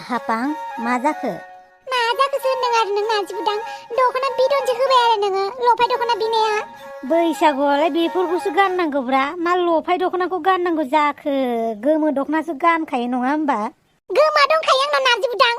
हापां मा जाखो? मा जाखोसो होनदों आरो नों नारजि बुदां दख'ना बिदनसो होबाय आरो नोङो लफाय दख'ना बिनाया। बैसागुआवलाय बेफोरखौसो गाननांगौब्रा मा लफाय दख'नाखौ गाननांगौ जाखो गोमो दख'नासो गानखायो नङा होमबा? गोमा दंखायो आंनाव नारजि बुदां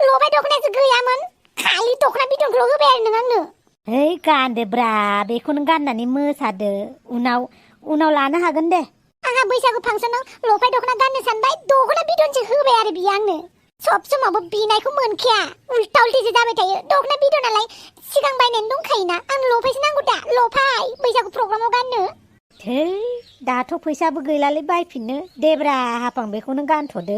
लफाय दख'नासो गैयामोन खालि दख'ना बिदनखौल' होबाय आरो नों आंनो। है गानदोब्रा बेखौनो गाननानै मोसादो उनाव लानो हागोन दे। आंहा बैसागु फांसनाव लफाय दख'ना गाननो सानबाय दख'ना बिदनसो होबाय आरो बियो आंनो। सब समावबो बिनायखौ मोनखाया उल्टा उल्टिसो जाबाय थायो दख'ना बिदनालाय सिगां बायनानै दंखायोना आं लफायसो नांगौ दा लफाय बैसागु प्रग्रामाव गाननो। थै दाथ' फैसाबो गैलालै बायफिननो देब्रा हापां बेखौनो गानथ'दो।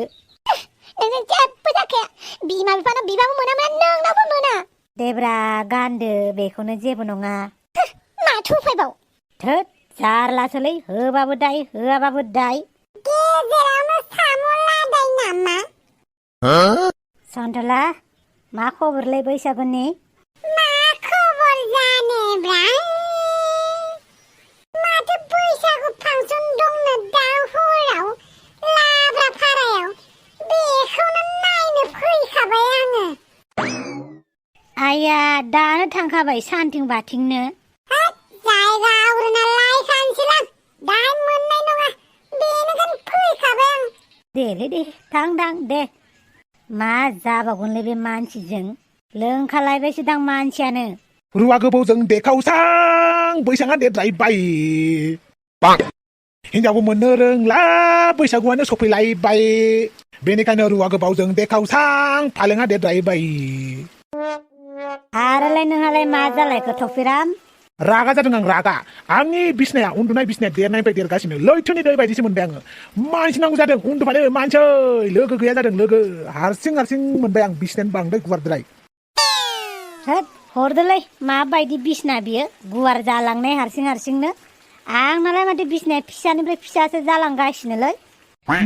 नोंजों जेबो जाखाया बिमा बिफानाव बिबाबो मोनामोन नोंनावबो मोना। देब्रा गानदो बेखौनो जेबो नङा। माथो उफायबाव? थोद जारलासोलै होबाबो दाय होआबाबो दाय। गेजेरावनो साम' लादाय नामा? सन्थला मा खबरलै बैसागुनि? मा खबर जानोब्रा? माथो बैसागु फांसन दंनो दा हराव लाब्रा फारायाव बेखौनो नायनो फैखाबाय आङो। आया दानो थांखाबाय सानथिं बाथिंनो। जायगा आवग्रिना लायखानोसैलां दा मोननाय नङा बेनिखायनो फैखाबाय आं। देलै दे थां दे मा जाबावगोनलै बे मानसिजों लोंखालायबायसो दां मानसियानो। रुवा गोबावजों देखावसां बैसाङा देरद्रायबाय बां हिनजावबो मोननो रोंला बैसागुआनो सफैलायबाय बेनिखायनो रुवा गोबावजों देखावसां फालेङा देरद्रायबाय। आरोलाय नोंहालाय मा जालायखो थफिराम? रागा जादों आं रागा आंनि बिसनाया उन्दुनाय बिसनाया देरनायनिफ्राय देरगासिनो लैथोनि दै बायदिसो मोनबाय आङो। मानसि नांगौ जादों उन्दुफानो मानसि लोगो गैया जादों लोगो हारसिं मोनबाय आं बिसनायानो बांद्राय गुवारद्राय। होद हरदोलै माबायदि बिसना बियो गुवार जालांनाय हारसिंनो आंनालाय माथो बिसनाया फिसानिफ्राय फिसासो जालांगासिनोलै।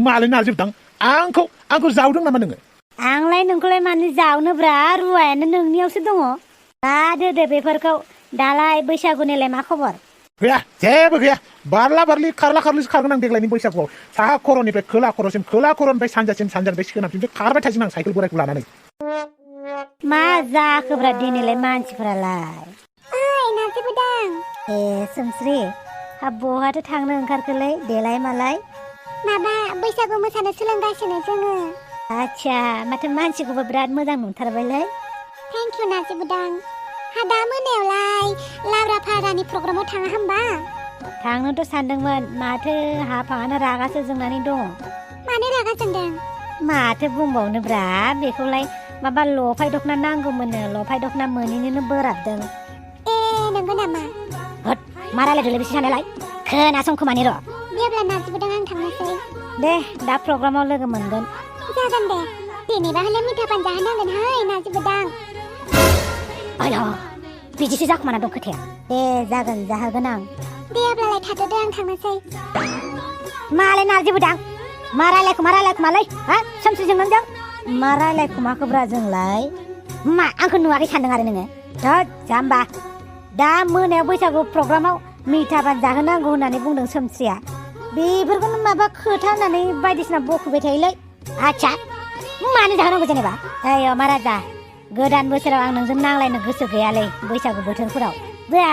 मालाय नारजि बुदां आंखौ जावदों नामा नोङो? आंलाय नोंखौलाय मानो जावनोब्रा रुवायानो नोंनियावसो दङ। दा दोदो बेफोरखौ दालाय बैसागुनिलाय मा खबर? गैया जेबो गैया बारला बारलि खारला खारलिसो खारगोन आं देग्लायनि बैसागुआव साहा खर'निफ्राय खोला खर'सिम खोला खर'निफ्राय सानजासिम सानजानिफ्राय सोनाबसिम खारबाय थासिगोन आं साइकेल बोरायखौ लानानै। मा जाखोब्रा दिनैलाय मानसिफोरालाय? ओइ नारजि बुदां। ए सोमस्रि हाब बहाथो थांनो ओंखारखोलै देलाय मालाय? माबा बैसागु मोसानो सोलोंगासिनो जोङो। आच्छा माथो मानसिखौबो बिराद मोजां नुथारबायलै। थेंक इउ नारजि बुदां। हा दा मोनायावलाय लाब्रा फारानि प्रग्रामाव थाङा होमबा? थांनोथ' सानदोंमोन माथो हाफाङानो रागासो जोंनानै दङ। मानो रागा जोंदों? माथो बुंबावनोब्रा बेखौलाय माबा लफाय दख'ना नांगौमोननो लफाय दख'ना मोनैनोनो बोराबदों। ए नंगौ नामा? होद मा रायलायदोंलै बिसोर सानैलाय खोनासंखोमानि र'। दे अब्ला नारजि बुदां आं थांनोसै। दे दा प्रग्रामाव लोगो मोनगोन। जागोन दे दिनैबा हले मिथा पान जाहोनांगोनहाय नारजि बुदां। आय' बिदिसो जाखुमाना दं खोथाया। दे जागोन जाहोगोन आं। दे अब्लालाय थाथ'दो आं थांनोसै। मालाय नारजि बुदां मा रायलायखुमालै हा सोमस्रिजों नोंजों मा रायलायखुमाखोब्रा जोंलाय? मा आंखौ नुवाखै सानदों आरो नोङो? थोद जाम्बा दा मोनायाव बैसागु प्रग्रामाव मिथा पान जाहोनांगौ होननानै बुंदों सोमस्रिया बेफोरखौनो माबा खोथा होननानै बायदिसिना बखुबाय थायोलै। आच्छा मानो जाहोनांगौ जेनेबा? ओइ अमा राजा गोदान बोसोराव आं नोंजों नांलायनो गोसो गैयालै बैसागु बोथोरफोराव। बा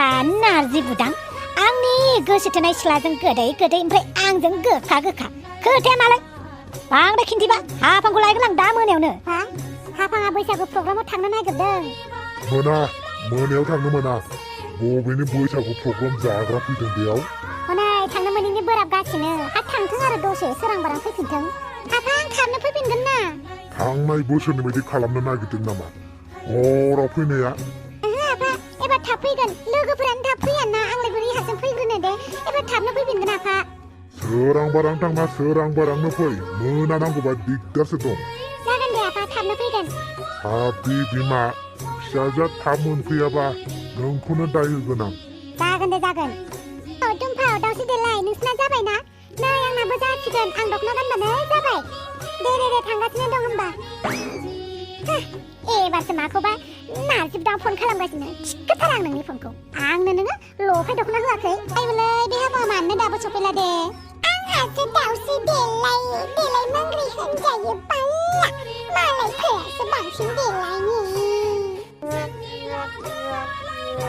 नारजि बुदां आंनि गोसो थोनाय सिख्लाजों गोदै ओमफ्राय आंजों गोखा खोथाया मालाय बांद्राय खिन्थिबा हाफांखौ लायगोन आं दा मोनायावनो। हा हाफाङा बैसागु प्रग्रामाव थांनो नागिरदों। मोनायाव थांनो मोना बबेनि बैसागु प्रग्राम जाग्रा फैदों बेयाव? हनै थांनो मोनैनि बोराबगासिनो हा थांथों आरो दसे सोरां बारां फैफिनथों। आफा आं थाबनो फैफिनगोन ना। थांनाय बोसोरनि बायदि खालामनो नागिरदों नामा हराव फैनाया? ओहो आफा एबार थाब फैगोन लोगोफोरानो थाब फैया ना आंलाय बोरै हारसिं फैग्रोनो दे एबार थाबनो फैफिनगोन आफा। सोरां बारां थांना सोरां बारांनो फै मोनानांगौबा दिगदारसो दं। जागोन दे आफा थाबनो फैगोन। साबि बिमा फिसाजोआ थाब मोनफैयाबा नोंखौनो दाय होगोन आं। जागोन दे जागोन। दुमफाव दावसे देलाय नोंसिना जाबायना? नै आंनाबो जासिगोन आं दख'ना गानबानो जाबाय। दे थांगासिनो दं होनबा। एबारसो माखौबा नारजि बुदां फन खालामगासिनो थिखोथार आं नोंनि फनखौ। आंनो नोङो लफाय दख'ना होआखै आइबोलै बे हाबा मानो दाबो सफैला दे। आंहासो दावसे देलाय मंग्रि होनजायो बाल्ला मालाय नोंसो बांसिन देलायनि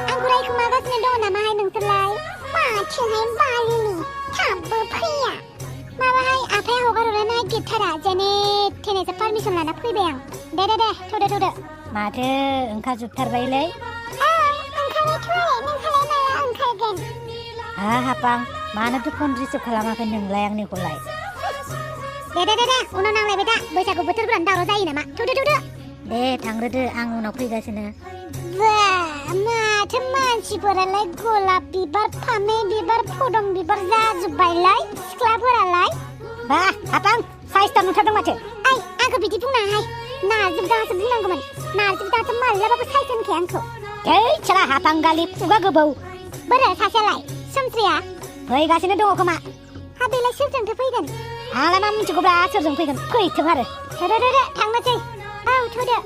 आंखौ रायखुमागासिनो दङ नामाहाय नोंसोरलाय माथोहाय बालिनि थाबबो फैया माबाहाय आफाया हगारहरनो नागिरथारा जेने थेनेसो पारमिसन लाना फैबाय आं दे थौदो माथो ओंखारजोबथारबायलै ओंखारनायथ' नोंहालाय माला ओंखारगोन हापां मानोथो फन रिसिभ खालामाखै नोंलाय आंनिखौलाय दे उनाव नांलायबाय दा बैसागु बोथोरफोरानो दावराव जायो नामा थौदो दे थांग्रोदो आं उनाव फैगासिनो बा माथो मानसिफोरालाय गलाप बिबार फामे बिबार फदम बिबार जाजोब्बायलाय सिख्लाफोरालाय बा हापां साइसथार नुथारदों माथो आंखौ बिदि बुंनाङाहाय नारजिबदासो बुंनांगौमोन नारजिबदासो माब्लाबाबो साइस होनखाया आंखौ साला हापां गालि खुगा गोबौ बोरो सासेयालाय सोमस्रिया फैगासिनो दङ खोमा बेलाय सोरजोंथो फैगोन आंलाय मा मिथिगौब्रा सोरजों फैगोन फैथों आरो थौदो थांनोसै औ थौदो